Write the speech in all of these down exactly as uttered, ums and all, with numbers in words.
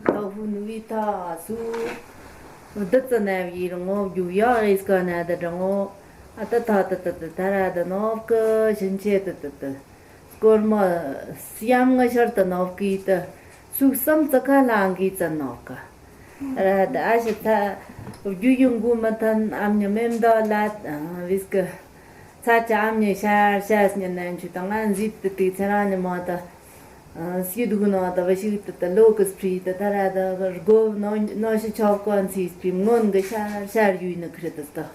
ཏོ་ཧུ་ནུ་བི་ཐ་སུ། བདུད་ཙི་ན་བི་རི་ངོ་རྒྱུ་ཡ་རེས་ཀ་ན་ད་དྲ་ངོ་། ཨ་ཏི་ཐ་ཏི་ཏི་ཏི་ཐ་ར་ད་ནོབ་ཀི་ཕྱིན་ཆད་ཏི་ཏི་ཏི། སྐོར་མ་སི་ཡམ་ང་ཤར་ཏི་ནོབ་ཀི་ཏི། སུ་བསམ་ཙི་ཁ་ལང་གི་ཙི་ནོབ་ཀི། ར་ད་ཨ་ཞི་ཐ། རྒྱུ་ཡི་མགོ་མི་ཐན་ཨམ་ཉི་མེ་མདའ་ལ་བིས་ཀི། ཚ་ཅ་ཨམ་ཉི་ཤར་ཤར་ཉི་ནན་ཆུ་དང་ང་འཛིད་དུ་དུས་ཚེ་རང་ཉི་མ་ད། སྐྱིད་སྡུག་ནང་ད་བ་ཞིག་ཏུ་ད་ལོ་ཀི་སྤྲི་ད་ད་ར་ད་རྒོབ་ནོ་ནོ་ཤི་ཆོག་གོ་ཚིས་སྤྲི་མངོན་གི་ཤར་ཤར་ཡུལ་ནི་ཁྲི་ད་ད།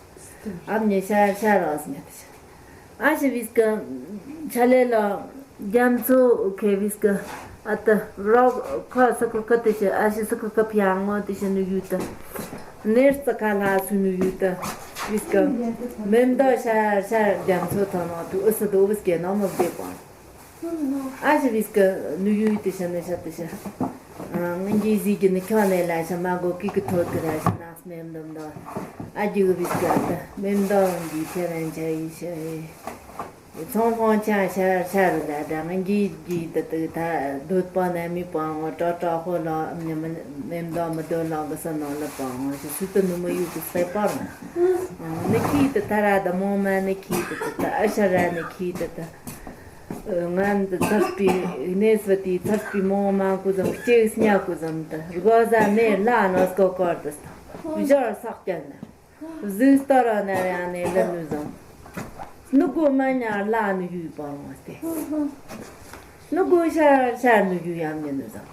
ཨམ་ཉི་ཤར་ཤར་རོ་སི་ཉི་ད་ཤ། ཨ་ཞི་བིས་ཀི། ཆ་ལེ་ལ་རྒྱ་མཚོ་ཁེ་བིས་ཀི། ཨ་ད་རོག་ཁ་ས་ཁ་ཁ་དེ་ཤི་ཨ་ཞི་ས་ཁ་ཁ་ཕྱ་ངོ་དེ་ཤི་ནི་ཡུལ་ད། ནེར་ཙ་ཁ་ལ་སུ་ནི་ཡུལ་ད། བིས་ཀི། མེ་མདའ་ཤར་ཤར་རྒྱ་མཚོ་ཐོ་ནོ་དུ་ཨུ་སི་དོ་བིས་ཀི་ནོ་མ་བདེ་པོ། ཨ་ཞི་བིས་ཀི་ནུ་ཡུ་ཏི་ཤ་ནི་ཤ་ཏི་ཤ། ང་གི་ཟི་གི་ནི་ཁྱོ་ནེ་ལ་ཤ་མ་གོ་ཀི་ཀི་ཐོ་ཏི་ར་ཤ་ནགས་མེ་མདོ་མདོ། ཨ་ཇུ་བིས་ཀི་ཏི་མེ་མདོ་གི་ཁྱེ་རན་ཆ་ཡི་ཤ་ཡི། ཚོང་ཁང་ཆ་ཤ་ཤ་རུ་ལ་ད་ང་གི་གི་ཏི་ཏི་ད་དུད་པ་ན་མི་པང་ང་ཏྲ་ཏྲ་ཧོ་ལ་མེ་མདོ་མི་དོ་ལ་གི་ས་ནོ་ལ་པང་ང་ཤ་སུ་ཏི་ནུ་མ་ཡུ་ཏི་སེ་པར་ན། ནི་ཁི་ཏི་ད་ར་ད་མོ་མ་ནི་ཁི་ཏི་ཏི་ད་ཨ་ཤ་ར་ནི་ཁི་ཏི་ཏི། ང་འདི་ཚར་པའི་གནས་སུ་དེའི་ཚར་པའི་མོ་མ་ཀུ་ཙམ་གཅིག་སྙ་ཀུ་ཙམ་དུ་དགོ་ཟ་ནས་ལ་ནོ་སྐོ་སྐོར་དུ་སྟོང་། བཞོར་སག་རྐྱལ་ན་གཟིགས་ལྟ་ར་ན་ར་ནས་ལ་ནུ་ཙམ། ནུ་གུ་མ་ཉ་ལ་ནུ་ཡུས་པ་མོ་སྟེ། ནུ་གུ་ཤར་ཤར་ནུ་ཡུ་ཡམ་ཉི་ནུ་ཙམ།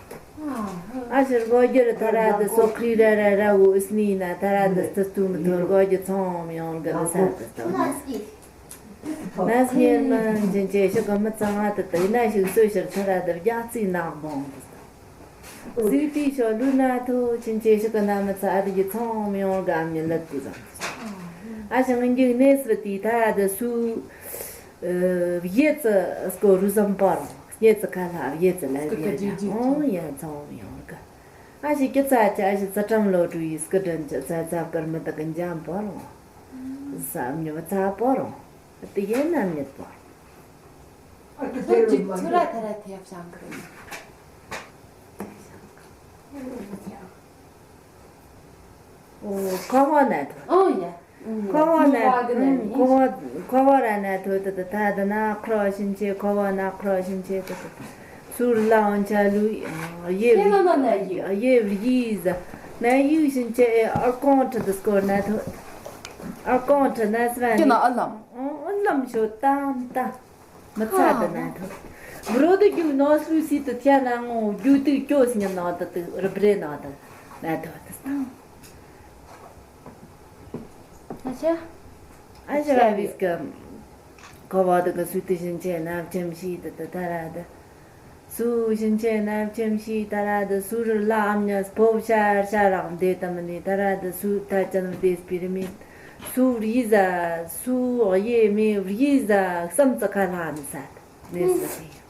ཨ་ཤར་གོ་རྒྱུར་ཐ་ར་དུ་སོ་ཁི་ར་ར་ར་འུ་སི་ནི་ན་ཐ་ར་དུ་སྟུ་སྟུ་མི་ཐོར་གོ་རྒྱུ་ཚོང་མི་ཡོང་གི་ལ་ས་དུ་སྟོང་། ནས་ཉེར་མིན་ཅན་ཅེ་ཤི་ག་མི་ཚང་ང་དུ་དུ་ན་ཞིག་སོ་ཤར་ཐ་ར་དུ་རྒྱ་རྩིས་ནག་བོང་དུ་སྟོང་། སུས་དེའི་ཤོ་ལུ་ན་ཐོ་ཅན་ཅེ་ཤི་ག་ན་མི་ཚ་ཨ་དུ་ཀྱི་ཚོང་མི་ཡོང་ག་མི་ལབ་དུ་ཙམ། ཨ་ཞང་འཇིག་གནས་སུ་དེའི་ཐ་ར་དུ་སུ། ཨ་བྱེད་ཙི་སྐོ་རུ་ཙམ་པར་བྱེད་ཙི་ཁ་ལ་བྱེད་ཙི་ལ་བྱེད་ཙི་ཨོང་ཡ་ཚང་ཡོང་གི། ཨ་ཞིག་སྐྱི་ཚ་ཅི་ཨ་ཞིག་ཙི་ཀྲམ་ལོ་ཀྲུ་ཡི་སྐུ་དྲིན་ཅི་ཚ་ཚ་སྐར་མི་དག་གི་འཇམ་པོ་རུང་། བསམ་མྱོང་ཚ་པོ་རུང་། དེ་ཡན་ན་མྱུར་པོ་རུང་། ཨ་ཀི་ཚོ་ཅིག་ཚུ་ར་ཐ་ར་ཐེབ་བྱང་གི་རེད། ཨོ་ཁོ་བོ་ན་ཐོ། ཨོ་ཡ། ཁོ་བོ་ན་ཁོ་བོ་ཁོ་བོ་ར་ན་ཐོ་ཏི་ཏི་ཐ་ཏི་ན་ཁྲོ་ཤིན་ཆེ། ཁོ་བོ་ན་ཁྲོ་ཤིན་ཆེ་ཏི་ཏི། སུར་ལའོན་ཆ་ལུ་ཡེ་ཡེ་བི་ཡི་ཟ་ན་ཡུ་ཤིན་ཆེ་ཨར་ཀོང་ཁྲི་ཏི་སྐོར་ན་ཐོ། ཨར་ཀོང་ཁྲི་ན་སི་ར་ཀྱི་ན་ཨ་ལམ། ཨོ་ཨ་ལམ་ཤོ་ཏམ་ཏ། མི་ཚ་དུ་ན་ཐོ། མི་རོ་དུ་རྒྱུ་ནོ་སུ་སི་དུ་ཐ་ན་ངོ་རྒྱུ་དུ་ཀྱོ་སི་ཉམ་ནོ་ཏི་ཏི་རི་བྲེ་ནོ་ཏི་ན་ཐོ་ཏི་སྟ། ཨ་ཅག་ཨ་ཅག་ར་བིས་ཀི། ཀོ་བ་དུ་ཀི་སུ་དི་ཞིན་ཆེ་ནབ་ཆེམ་ཤི་དི་དི་ད་ར་དི། སུ་ཞིན་ཆེ་ནབ་ཆེམ་ཤི་ད་ར་དི་སུ་རི་ལ་ཨམ་ཉ་སྤོབ་ཤར་ཤར་རག་འདེ་ཏ་མི་ནི་ད་ར་དི་སུ་ད་ཅན་བདེ་སྤི་རི་མི། སུ་རི་ཟ་སུ་ཡེ་མི་རི་ཟ་བསམ་ཙི་ཁ་ལ་ནི་ས་དི་ནི་ས་དི།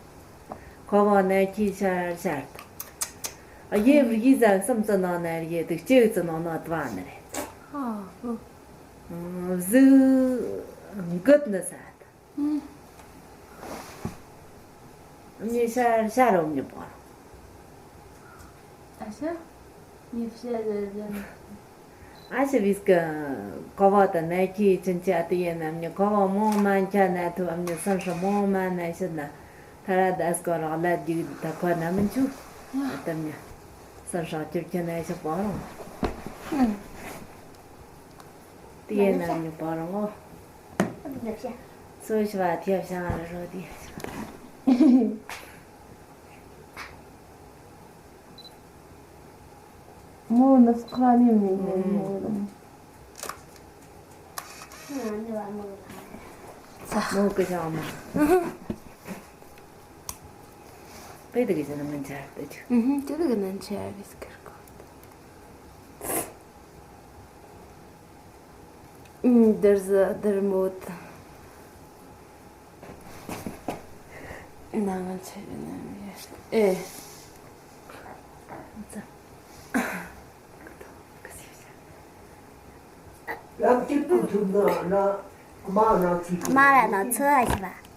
ཁོ་བོ་ནས་ཁྱི་ཤར་ཤར་དུ། ཨ་ཡེ་བུ་ཡི་ཟ་བསམ་ཙི་ནང་ན་རེ་ཡེ་དུ་ལྕེ་ཙི་ནང་ན་དུ་བ་ནི་རེད། ཨ་ཧོ། གཟུགས་འགུལ་ནི་ས་དུ། ཨུ། ཉི་ཤར་ཤར་རོ་ཉི་པོ། ཨ་ཤ། ཉི་ཤར་ཤར་ཤར། ཨ་ཤི་བིས་ཀི། ཀོ་བ་ད་ནས་ཁྱི་ཆིན་ཆི་ཨ་ཏི་ཡེ་ནམ་ཉི་ཀོ་བ་མོ་མ་ཁྱ་ན་ཐུ་ཨམ་ཉི་སམ་ཧྲ་མོ་མ་ན་ཤི་ན། ཐ་ར་དཱས་ཀོ་རང་ལ་རྒྱུག་ད་ཁོ་ན་མི་འཆུ། ཨ་ཏམ་ཉི། སམ་ཧྲ་ཁྱི་ཁྱི་ན་ཤི་པོ་རང་། ཨུ། ཏི་ཡེ་ནམ་ཉི་པོ་རང་ངོ་། སོ་ཤི་བ་ཐེབ་ཤང་ཨ་རོ་ཏི་ཡེ་ཤི། མོ་ནི་སྐ་ནི་མི་མོ་ནི་མོ་ལ་མོ། མོ་གི་ཞང་མ། པེ་དེ་གི་ཞང་མ་འཆར་ཏེ་ཆུ། ཨུ་ཧུམ་དེ་དེ་གི་ནན་ཆེ་ཨ་བིས་ཀར་གོ། ཨུམ་དེར་ཟ་དེར་མོ་ད། ནང་ཆེ་ན་མི་ཨེ། ལམ་གཅིག་ཏུ་ཐུག་ན་ན་མ་ན་ཚུལ་མ་ར་ན་ཚུལ་ཨ་ཤི་བ།